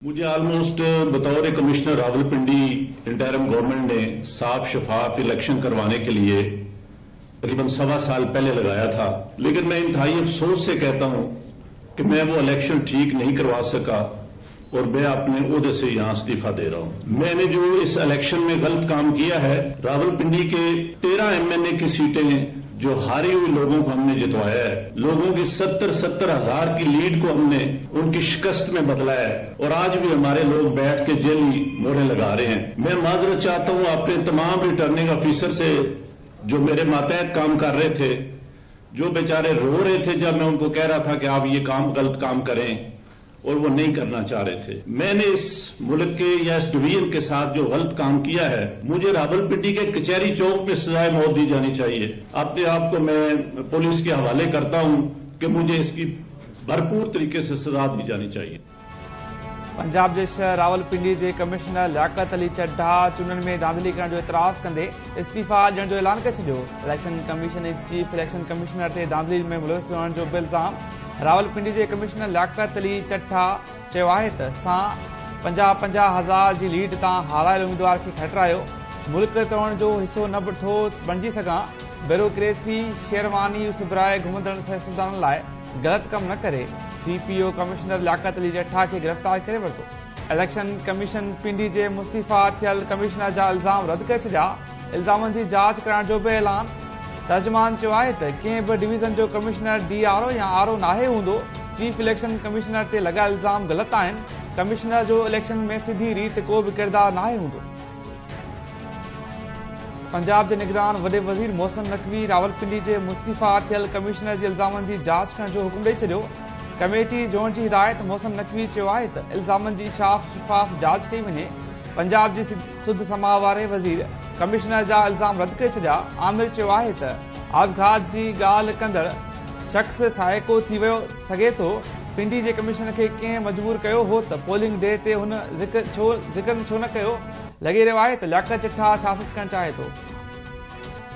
मुझे ऑलमोस्ट बतौर commissioner Rawalpindi interim government ने साफ शफाफ इलेक्शन करवाने के लिए तकरीबन 1.25 साल पहले लगाया था, लेकिन मैं इंतहाई अफसोस से कहता हूं कि मैं वो इलेक्शन ठीक नहीं करवा सका और मैं अपने ओहदे से यहां इस्तीफा दे रहा हूं। मैंने जो इस इलेक्शन में गलत काम किया है, रावलपिंडी के 13 एमएनए की सीटें जो हारी हुई लोगों को हमने जितवाया है, लोगों की 70-70 हजार की लीड को हमने उनकी शिकस्त में बदला है और आज भी हमारे लोग बैठ के जाली मोहरें लगा रहे हैं। मैं माजरत चाहता हूं अपने तमाम रिटर्निंग ऑफिसर से, जो मेरे मातहत काम कर रहे थे, जो बेचारे रो रहे थे जब मैं उनको कह रहा था कि आप ये काम, गलत काम करें और वो नहीं करना चाह रहे थे। मैंने इस मुल्क के या इस डिवीजन के साथ जो गलत काम किया है, मुझे रावलपिंडी के कचहरी चौक में सजाए मौत दी जानी चाहिए। अपने आप को मैं पुलिस के हवाले करता हूं कि मुझे इसकी भरपूर तरीके से सजा दी जानी चाहिए। पंजाब जे शहर रावलपिंडी जे कमिश्नर लियाकत अली चड्ढा चूंडनि में धांधली करण जो इतराफ़ कंदे इस्तीफ़ा ॾियण जो ऐलान करे छॾियो। इलेक्शन कमीशन ऐं चीफ इलेक्शन कमिश्नर ते धांधली में मुलविस हुअण जो बि इल्ज़ाम। रावलपिंडी जे कमिश्नर लियाकत अली चड्ढा चयो आहे त असां 50-50 हजार जी लीड तां हारायल उम्मीदवार खे खटरायो। मुल्क टोड़ण जो हिसो न थो बणिजी सघां। ब्यूरोक्रेसी शेरवानी सुबराए घुमंदड़ सियासतदाननि लाइ ग़लति कमु न करे। सीपीओ कमिश्नर लियाकत अली चड्ढा खे गिरफ़्तार करे वरितो। इलेक्शन कमीशन पिंडी जे मुस्तीफ़ा थियल कमिश्नर जा इल्ज़ाम रद्द करे छॾिया। इल्ज़ामनि जी जांच कराइण जो बि ऐलान। तर्जमान चयो आहे त कंहिं बि डिवीज़न जो कमिश्नर डीआरओ या आरओ नाहे हूंदो। चीफ इलेक्शन कमिश्नर ते लॻायल इल्ज़ाम ग़लति आहिनि। कमिश्नर जो इलेक्शन में सिधी रीत को बि किरदार नाहे हूंदो। पंजाब जे निगरान वॾे वज़ीर मोहसिन नकवी रावलपिंडी जे मुस्तीफ़ा थियल कमिश्नर जे इल्ज़ामनि जी जांच करण जो हुकुम ॾेई छॾियो। कमेटी जोड़ण जी हिदायत। मोहसिन नकवी चयो आहे त इल्ज़ामनि जी साफ़ शफ़ाफ़ जांच कई वञे। पंजाब जी सुध समाउ वारे वज़ीर कमिश्नर जा इल्ज़ाम रद्द करे छॾिया। आमिर चयो आहे त आपघात जी ॻाल्हि कंदड़ शख़्स साइको थी वियो सघे थो। पिंडी जे कमिश्नर खे कंहिं मजबूर कयो हो त पोलिंग डे ते हुन ज़िक्र छो न कयो? लॻी रहियो आहे त लियाकत चट्ठा सियासत करणु चाहे थो।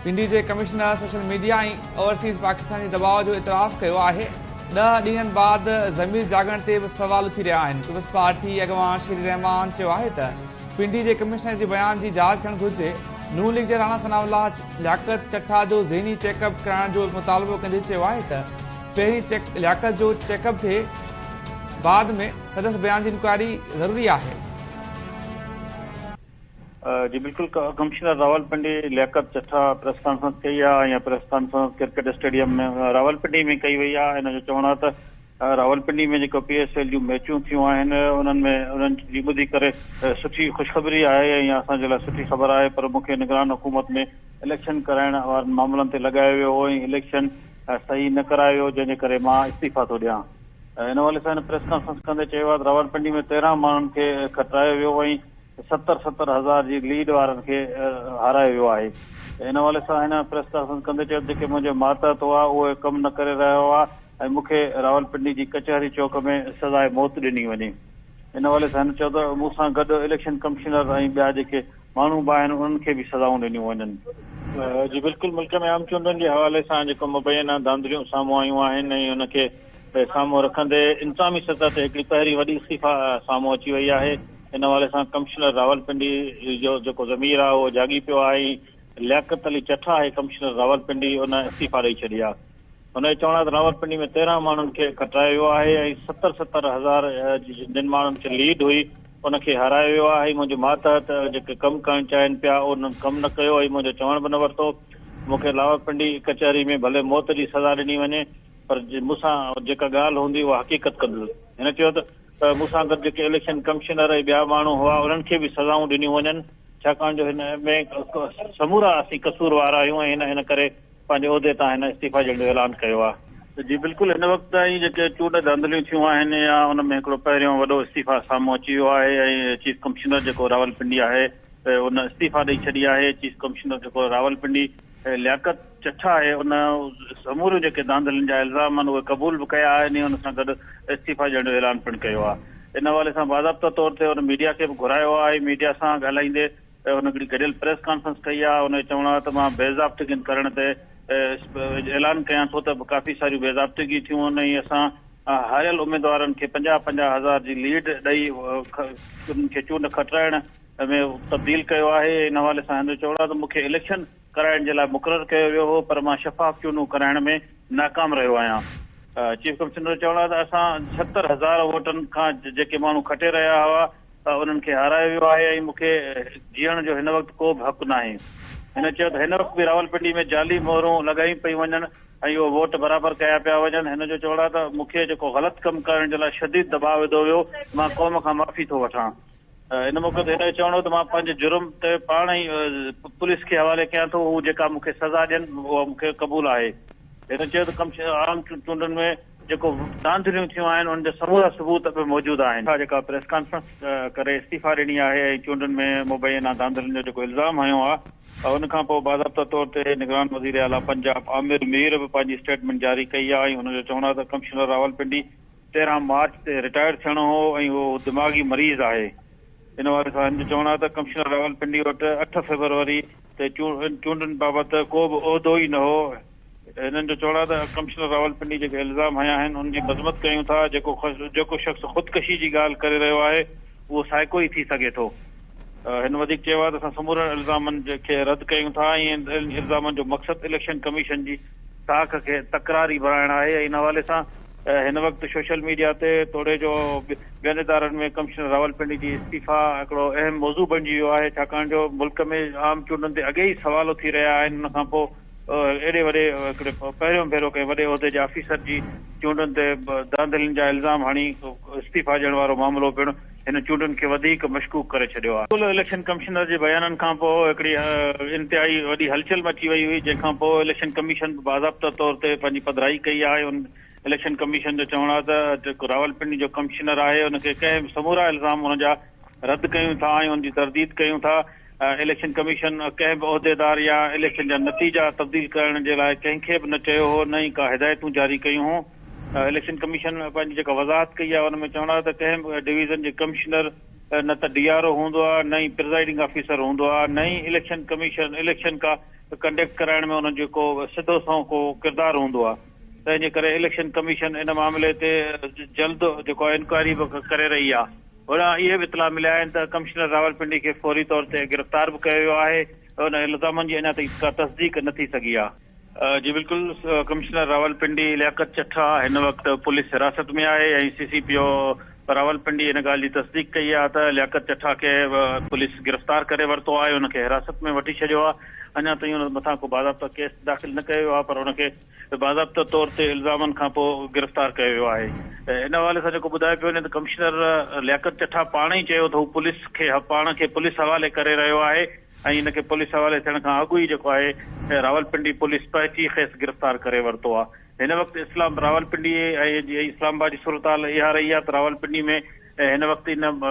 पिंडी जे कमिश्नर सोशल मीडिया ऐं ओवरसीज़ पाकिस्तानी दबाव जो इतराफ़ कयो आहे। 10 ॾींहंनि बाद ज़मीर जागण ते बि सवाल उथी रहिया आहिनि। पीपल्स पार्टी अॻवान शेरी रहमान चयो आहे त पिंडी जे कमिश्नर जे बयान जी जांच थियणु घुरिजे। नून लीग जे राणा सनाउल्लाह लियाकत चट्ठा जो ज़हनी चेकअप कराइण जो मुतालबो कंदे चयो आहे त पहिरीं चेक लियाकत जो चेकअप थिए, बाद में संदसि बयान जी इंक्वायरी ज़रूरी आहे। जी बिल्कुल, commissioner Rawalpindi Liaquat Chattha press conference कई आहे या प्रेस कॉन्फ्रेंस क्रिकेट स्टेडियम में रावलपिंडी में कई वई आहे। हिन जो चवणु आहे त रावलपिंडी में जेको पीएसएल जूं मैचूं थियूं आहिनि, उन्हनि में उन्हनि जी ॿुधी करे सुठी ख़ुशख़बरी आहे ऐं असांजे लाइ सुठी ख़बर आहे, पर मूंखे निगरान हुकूमत में इलेक्शन कराइण वारनि मामलनि ते लॻायो वियो हो ऐं इलेक्शन सही न करायो वियो, जंहिंजे करे मां इस्तीफ़ा थो ॾियां। हिन हवाले सां हिन प्रेस कॉन्फ्रेंस कंदे चयो आहे त रावलपिंडी में 13 माण्हुनि खे खटायो वियो ऐं 70-70 हजार जी लीड वारनि खे हारायो वियो आहे। हिन हवाले सां हिन प्रेस कॉन्फ्रेंस कंदे चयो, जेके मुंहिंजे मातहत हुआ, उहे कमु न करे रहियो आहे ऐं मूंखे रावलपिंडी जी कचहरी चौक में सज़ाए मौत ॾिनी वञे। हिन हवाले सां हिन चयो त मूं सां गॾु इलेक्शन कमिश्नर ऐं ॿिया जेके माण्हू बि आहिनि, उन्हनि खे बि सज़ाऊं ॾिनियूं वञनि। जी बिल्कुलु, मुल्क में आम चूंडनि जे हवाले सां जेको मुबैना धांधलियूं साम्हूं आयूं आहिनि ऐं उनखे साम्हूं रखंदे इंतज़ामी सतह ते हिकिड़ी पहिरीं वॾी इस्तीफ़ा साम्हूं अची वई आहे। इन हवाले सां कमिश्नर रावलपिंडी जो जेको ज़मीर आहे, उहो जाॻी पियो आहे। लियाकत अली चट्ठा आहे कमिश्नर रावलपिंडी, उन इस्तीफ़ा ॾेई छॾी आहे। हुन जो चवणु आहे त रावलपिंडी में 13 माण्हुनि खे खटायो वियो आहे ऐं 70-70 हजार जिन माण्हुनि खे लीड हुई, उनखे हारायो वियो आहे। मुंहिंजो मातहत जेके कमु करणु चाहिनि पिया, उन्हनि कमु न कयो ऐं मुंहिंजो चवणु बि न वरितो। मूंखे रावलपिंडी कचहरी में भले मौत जी सज़ा ॾिनी वञे, पर मूंसां जेका ॻाल्हि हूंदी, उहा हक़ीक़त कंदुसि। हिन चयो त मूंसां गॾु जेके इलेक्शन कमिश्नर ऐं ॿिया माण्हू हुआ, उन्हनि खे बि सज़ाऊं ॾिनियूं वञनि, छाकाणि जो हिन में समूरा असीं कसूरवार आहियूं ऐं हिन हिन करे पंहिंजे उहिदे तां हिन इस्तीफ़ा ॾियण जो ऐलान कयो आहे। जी बिल्कुलु, हिन वक़्त ताईं जेके चूंड धांधलियूं थियूं आहिनि या उन में हिकिड़ो पहिरियों वॾो इस्तीफ़ा साम्हूं अची वियो आहे ऐं चीफ कमिश्नर जेको रावलपिंडी आहे, उन इस्तीफ़ा ॾेई छॾी आहे। चीफ कमिश्नर जेको रावलपिंडी लियाकत चट्ठा आहे, उन समूरियूं जेके धांधलियुनि जा इल्ज़ाम आहिनि, उहे क़बूल बि कया आहिनि ऐं उन सां गॾु इस्तीफ़ा ॾियण जो ऐलान पिणु कयो आहे। इन हवाले सां बाज़ाब्ता तौर ते हुन मीडिया खे बि घुरायो आहे। मीडिया सां ॻाल्हाईंदे हुन हिकिड़ी गॾियल प्रेस कॉन्फ्रेंस कई आहे। हुन जो चवणु आहे त मां बेज़ाब्तगियुनि करण ते ऐलान कयां थो त काफ़ी सारियूं बेज़ाब्तगी थियूं आहिनि ऐं असां هاريل اميدوارن کي 50 50 هزار جي ليڊ ڏئي انهن کي چونڊ کٽرائڻ ۾ تبديل ڪيو آهي. ان حوالي سان هن جو چوڻ آهي ته مون کي اليڪشن ڪرائڻ جي لاء مقرر ڪيو ويو هو پر مان شفاف چونڊون ڪرائڻ ۾ ناڪام رهيو آهيان. چيف ڪمشنر جو چوڻ آهي ته اسان 70 هزار ووٽن کان جيڪي ماڻهو کٽي رهيا هئا انهن کي هارايو ويو آهي ۽ مون کي جيئڻ جو هن وقت ڪو به حق ناهي. هن چيو ته هن وقت به راولپنڊي ۾ جعلي مهرون لڳايون پيون وڃن ۽ اهي ووٽ برابر ڪيا پيا وڃن. هن جو چوڻ آهي ته مون کي جيڪو غلط ڪم ڪرڻ جي لاء شديد دٻاء وڌو ويو، مان قوم کان معافي ٿو وٺان. ان موقعي تي هن جو چوڻ هو ته مان پنهنجي جرم تي پاڻ ئي پوليس کي حوالي ڪيان ٿو، هو جيڪا مون کي سزا ڏين اها مون کي قبول آهي. هن چيو ته عام چونڊن ۾ جيڪو ڌانڌليون ٿيون آهن انهن جا سمورا ثبوت به موجود آهن. جيڪا پريس ڪانفرنس ڪري استعيفا ڏني آهي ۽ چونڊن ۾ مبينا ڌانڌلين جو جيڪو الزام هنيو آهي ان کان پوء باضابطه طور تي نگران وزيراعليٰ پنجاب عامر مير به پنهنجي اسٽيٽمينٽ جاري ڪئي آهي ۽ هن جو چوڻ آهي ته ڪمشنر راولپنڊي 13 مارچ تي رٽائرڊ ٿيڻو هو ۽ هو دماغي مريض آهي. ان حوالي سان هن جو چوڻ آهي ته ڪمشنر راولپنڊي وٽ 8 فيبروري تي چونڊن بابت ڪو به عهدو ئي نه هو. هنن جو چوڻ آهي ته ڪمشنر راولپنڊي جيڪي الزام هنيا آهن ان جي مذمت ڪيون ٿا، جيڪو شخص خودڪشي جي ڳالهه ڪري رهيو آهي اهو سائيڪو ئي ٿي سگهي ٿو. هن وڌيڪ چيو آهي ته اسان سمورن الزامن کي رد ڪيون ٿا ۽ انهن الزامن جو مقصد اليڪشن ڪميشن جي ساک کي تڪراري بڻائڻ آهي ۽ ان حوالي سان هن وقت سوشل ميڊيا تي توڙي جو ٻين ادارن ۾ ڪمشنر راولپنڊي جي استعيفيٰ هڪڙو اهم موضوع بڻجي ويو آهي، ڇاڪاڻ جو ملڪ ۾ عام چونڊن تي اڳي ئي سوال اٿي رهيا آهن، ان کان پوء ايڏي وڏي هڪڙي پهريون ڀيرو ڪنهن وڏي عهدي جي آفيسر جي چونڊن تي ڌانڌلين جا الزام هڻي استعيفيٰ ڏيڻ وارو معاملو پڻ هن چونڊن کي وڌيڪ مشڪوڪ ڪري ڇڏيو آهي. ڪل اليڪشن ڪمشنر جي بيانن کان پوء هڪڙي انتهائي وڏي هلچل مچي وئي هئي، جنهن کان پوء اليڪشن ڪميشن به باضابطه طور تي پنهنجي پڌرائي ڪئي آهي. ان اليڪشن ڪميشن جو چوڻ آهي ته جيڪو راولپنڊي جو ڪمشنر آهي ان کي ڪنهن به سمورا الزام ان جا رد ڪيون ٿا ۽ ان جي ترديد ڪيون ٿا. اليڪشن ڪميشن ڪنهن به عهديدار يا اليڪشن جا نتيجا تبديل ڪرڻ جي لاء ڪنهن کي به نه چيو هو نه ئي ڪا هدايتون جاري ڪيون هون. اليڪشن ڪميشن پنهنجي جيڪا وضاحت ڪئي آهي ان ۾ چوڻ آهي ته ڪنهن به ڊويزن جي ڪمشنر نه ته ڊي آر او هوندو آهي نه ئي پرزائيڊنگ آفيسر هوندو آهي نه ئي اليڪشن ڪميشن اليڪشن ڪا ڪنڊڪٽ ڪرائڻ ۾ انهن جو ڪو سڌو سنئون ڪو ڪردار هوندو آهي تنهن جي ڪري اليڪشن ڪميشن ان معاملي تي جلد جيڪو آهي انڪوائري به ڪري رهي آهي. هوڏانهن اهي به اطلاع مليا آهن ته ڪمشنر راولپنڊي کي فوري طور تي گرفتار به ڪيو ويو آهي ان الزامن جي اڃا تائين ڪا تصديق نه ٿي سگهي آهي. جي بلڪل ڪمشنر راولپنڊي لياقت چٺا هن وقت پوليس حراست ۾ آهي ۽ سي سي پي او راولپنڊي ان ڳالهه جي تصديق ڪئي آهي ته لياقت چٺا کي پوليس گرفتار ڪري ورتو آهي ان کي حراست ۾ وٺي ڇڏيو آهي اڃا تائين ان مٿان ڪو باضابطه ڪيس داخل نه ڪيو ويو آهي پر ان کي باضابطه طور تي الزامن کان پوء گرفتار ڪيو ويو آهي ان حوالي سان جيڪو ٻڌايو پيو وڃي ته ڪمشنر لياقت چٺا پاڻ ئي چيو ته هو پوليس کي پاڻ کي پوليس حوالي ڪري رهيو آهي ۽ ان کي پوليس حوالي ٿيڻ کان اڳ ئي جيڪو آهي راولپنڊي پوليس پهچي کيس گرفتار ڪري ورتو آهي. هن وقت اسلام راولپنڊي ۽ اسلام آباد جي صورتحال اها رهي آهي ته راولپنڊي ۾ هن وقت ان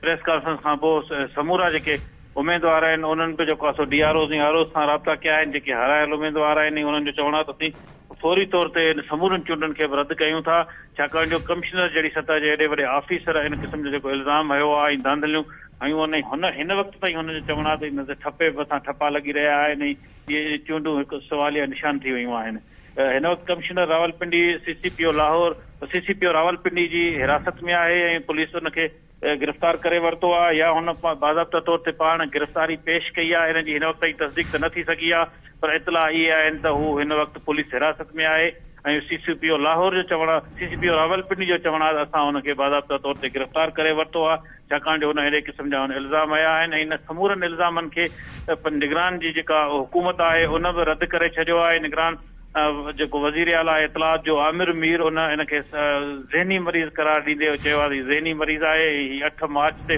پريس ڪانفرنس کان پوء سمورا جيڪي اميدوار آهن انهن به جيڪو آهي سو D R Os ۽ R Os سان رابطا ڪيا آهن جيڪي هارايل اميدوار آهن ۽ انهن جو چوڻ آهي ته اسين فوري طور تي ان سمورن چونڊن کي به رد ڪيون ٿا ڇاڪاڻ جو ڪمشنر جهڙي سطح جي ايڏي وڏي آفيسر ان قسم جو جيڪو الزام هنيو آهي ۽ ڌانڌليون هنيون آهن ۽ هن هن وقت تائين هن جو چوڻ آهي ته ان تي ٺپي مٿان ٺپا لڳي رهيا آهن ۽ اهي چونڊون هڪ سواليه نشان ٿي ويون آهن. هن وقت commissioner Rawalpindi C C P O Lahore C C P O Rawalpindi جي حراست ۾ آهي ۽ پوليس ان کي گرفتار ڪري ورتو آهي يا هن باضابطه طور تي پاڻ گرفتاري پيش ڪئي آهي ان جي هن وقت تائين تصديق ته نه ٿي سگهي آهي پر اطلاع اهي آهن ته هو هن وقت پوليس حراست ۾ آهي ۽ سي سي پي او لاهور جو چوڻ سي سي پي او راولپنڊي جو چوڻ آهي ته اسان هن کي باضابطه طور تي گرفتار ڪري ورتو آهي ڇاڪاڻ جو هن اهڙي قسم جا هن الزام هنيا آهن ۽ ان سمورن الزامن کي نگران جي جيڪا حڪومت آهي ان به رد ڪري ڇڏيو آهي نگران جيڪو وزير اعليٰ اطلاعات جو عامر مير ان ان کي ذهني مريض قرار ڏيندي چيو آهي ته هي ذهني مريض آهي ۽ هي 8 مارچ تي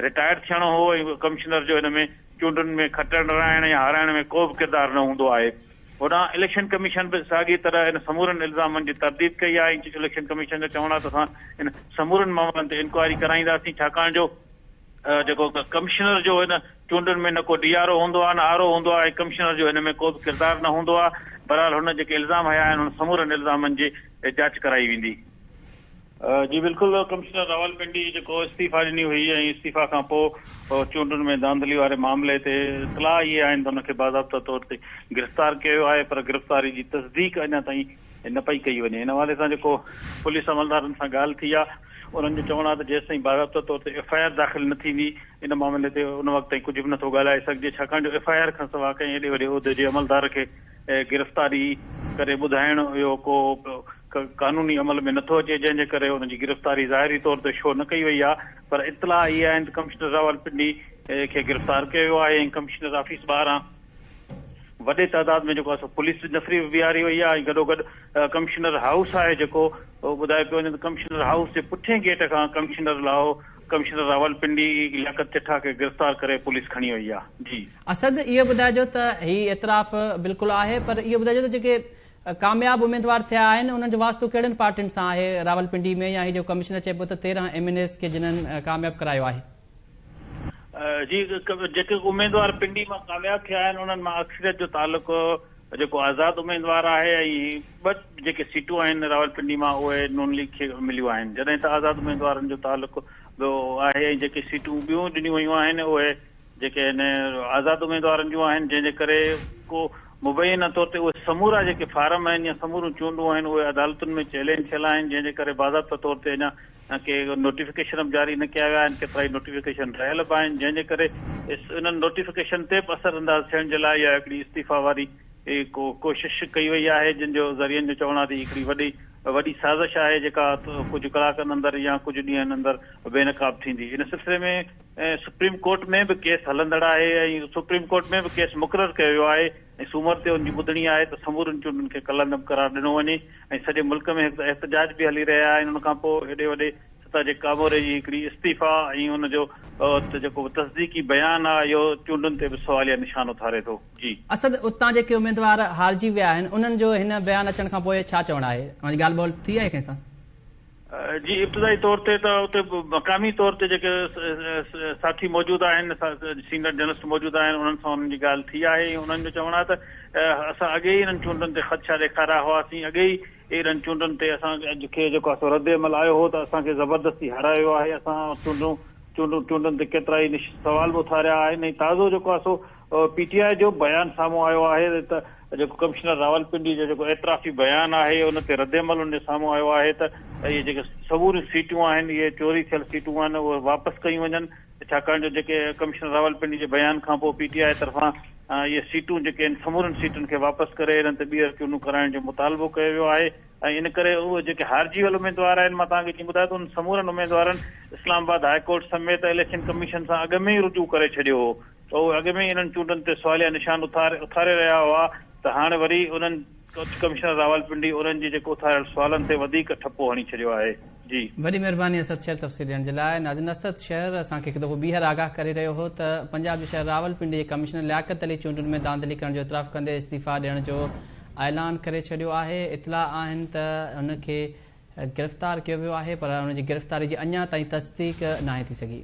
رٽائرڊ ٿيڻو هو ۽ ڪمشنر جو هن ۾ چونڊن ۾ کٽڻ رهائڻ يا هارائڻ ۾ ڪو به ڪردار نه هوندو آهي. هوڏانهن اليڪشن ڪميشن به ساڳي طرح ان سمورن الزامن جي ترديد ڪئي آهي ۽ اليڪشن ڪميشن جو چوڻ آهي ته اسان ان سمورن معاملن تي انڪوائري ڪرائينداسين ڇاڪاڻ جو جيڪو ڪمشنر جو هن چونڊن ۾ نه ڪو ڊي آر او هوندو آهي نه آر او هوندو آهي ۽ ڪمشنر جو هن ۾ ڪو به ڪردار نه هوندو آهي بهرحال هن جيڪي الزام هنيا آهن انهن سمورن الزامن جي جاچ ڪرائي ويندي. جي بلڪل ڪمشنر راولپنڊي جيڪو استعيفا ڏني هئي ۽ استعيفا کان پوء چونڊن ۾ ڌانڌلي واري معاملي تي اطلاع اهي آهن ته ان کي باضابطه طور تي گرفتار ڪيو ويو آهي پر گرفتاري جي تصديق اڃا تائين نه پئي ڪئي وڃي. ان حوالي سان جيڪو پوليس عملدارن سان ڳالهه ٿي آهي انهن جو چوڻ آهي ته جيستائين باضابطه طور تي ايف I R داخل نه ٿيندي ان معاملي تي ان وقت تائين ڪجهه به نٿو ڳالهائي سگهجي ڇاڪاڻ جو ايف I R کانسواء ڪنهن ايڏي وڏي عهدي جي عملدار کي گرفتاري ڪري ٻڌائڻ اهو ڪو قانوني عمل ۾ نٿو اچي جنهن جي ڪري ان جي گرفتاري ظاهري طور تي شو نه ڪئي وئي آهي پر اطلاع اهي آهن ته ڪمشنر راولپنڊي کي گرفتار ڪيو ويو آهي ۽ ڪمشنر آفيس ٻاهران وڏي تعداد ۾ جيڪو آهي سو پوليس نفري به بيهاري وئي آهي ۽ گڏوگڏ ڪمشنر هائوس آهي جيڪو ٻڌايو پيو وڃي ته ڪمشنر هائوس جي پٺين گيٽ کان ڪمشنر لاهو ڪمشنر راولپنڊي لياقت چٺا کي گرفتار ڪري پوليس کڻي وئي آهي جي. اسد اهو ٻڌائجو ته هي اعتراف بلڪل آهي پر اهو ٻڌائجو ته جيڪي ڪامياب اميدوار ٿيا آهن انهن جو واسطو ڪهڙين پارٽين سان آهي راولپنڊي ۾ يا هي جيڪو ڪمشنر چئي پيو ته 13 ايم اين ايز کي جنهن ڪامياب ڪرايو آهي. جي جيڪي اميدوار پنڊي مان ڪامياب ٿيا آهن انهن مان اڪثريت جو تعلق جيڪو آزاد اميدوار آهي ۽ ٻه جيڪي سيٽون آهن راولپنڊي مان اهي نون ليگ کي مليون آهن جڏهن ته آزاد اميدوارن جو تعلق به آهي ۽ جيڪي سيٽون ٻيون ڏنيون ويون آهن اهي جيڪي آهن آزاد اميدوارن جون آهن جنهن جي ڪري ڪو مبينه طور تي اهي سمورا جيڪي فارم آهن يا سموريون چونڊون آهن اهي عدالتن ۾ چئلينج ٿيل آهن جنهن جي ڪري باضابطه طور تي اڃا ڪي نوٽيفڪيشن به جاري نه ڪيا ويا آهن ڪيترائي نوٽيفڪيشن رهيل به آهن جنهن جي ڪري انهن نوٽيفڪيشن تي به اثر انداز ٿيڻ جي لاء اها هڪڙي استعيفا واري ڪو ڪوشش ڪئي وئي آهي جن جو ذريعن جو چوڻ آهي ته هي هڪڙي وڏي وڏي سازش آهي جيڪا ڪجهه ڪلاڪن اندر يا ڪجهه ڏينهن اندر بي نقاب ٿيندي ان سلسلي ۾ سپريم ڪورٽ ۾ به ڪيس هلندڙ آهي ۽ سپريم ڪورٽ ۾ به ڪيس مقرر ڪيو ويو آهي ۽ سومر تي ان جي ٻڌڻي آهي ته سمورين چونڊن کي ڪالعدم قرار ڏنو وڃي ۽ سڄي ملڪ ۾ هڪ ته احتجاج به هلي رهيا آهن ان کان پوء هيڏي وڏي سطح جي ڪاموري جي هڪڙي استعيفا ۽ ان جو جيڪو تصديقي بيان آهي اهو چونڊن تي به سواليه نشان اٿاري ٿو. جي. اسد اتان جيڪي اميدوار هارجي ويا آهن انهن جو هن بيان اچڻ کان پوء ڇا چوڻ آهي؟ اوهان جي ڳالهه ٻولهه ٿي آهي ڪنهن سان؟ جي ابتدائي طور تي ته اتي مقامي طور تي جيڪي ساٿي موجود آهن سينئر جرنلسٽ موجود آهن انهن سان انهن جي ڳالهه ٿي آهي ۽ انهن جو چوڻ آهي ته اسان اڳي ئي انهن چونڊن تي خدشا ڏيکاريا هئاسين اڳي ئي انهن چونڊن تي اسان کي جيڪو آهي سو رد عمل آيو هو ته اسان کي زبردستي هارايو ويو آهي اسان چونڊون چونڊون چونڊن تي ڪيترائي سوال به اٿاريا آهن ۽ تازو جيڪو آهي سو پي ٽي آء جو بيان سامهون آيو آهي ته جيڪو ڪمشنر راولپنڊي جو جيڪو اعترافي بيان آهي ان تي ردعمل ان جو سامهون آيو آهي ته اهي جيڪي سموريون سيٽون آهن اهي چوري ٿيل سيٽون آهن اهي واپس ڪيون وڃن ڇاڪاڻ جو جيڪي ڪمشنر راولپنڊي جي بيان کانپوء پي ٽي آء طرفان اهي سيٽون جيڪي آهن سمورين سيٽن کي واپس ڪري انهن تي ٻيهر چونڊون ڪرائڻ جو مطالبو ڪيو ويو آهي ۽ ان ڪري اهي جيڪي هارجي ويل اميدوار آهن مان توهان کي جيئن ٻڌايو ته انهن سمورن اميدوارن اسلام آباد هاء ڪورٽ سميت اليڪشن ڪميشن سان اڳ ۾ ئي رجوع ڪري ڇڏيو هو ته اهي اڳ ۾ ئي انهن چونڊن تي سواليه نشان اٿاري رهيا هئا ته هاڻ وري انهن ڪمشنر راولپنڊي انهن جي جيڪو اٿاريل سوالن تي وڌيڪ ٺپو هڻي ڇڏيو آهي. جي. وڏي مهرباني اسد شهر تفصيل ڏيڻ جي لاء. ناظرين اسد شهر اسان کي هڪ دفعو ٻيهر آگاهه ڪري رهيو هو ته پنجاب جي شهر راولپنڊي جي ڪمشنر لياقت علي چونڊن ۾ ڌانڌلي ڪرڻ جو اعتراف ڪندي استعيفيٰ ڏيڻ جو اعلان ڪري ڇڏيو آهي اطلاع آهن ته هن کي گرفتار ڪيو ويو آهي پر ان جي گرفتاري جي اڃا تائين تصديق ناهي ٿي سگهي.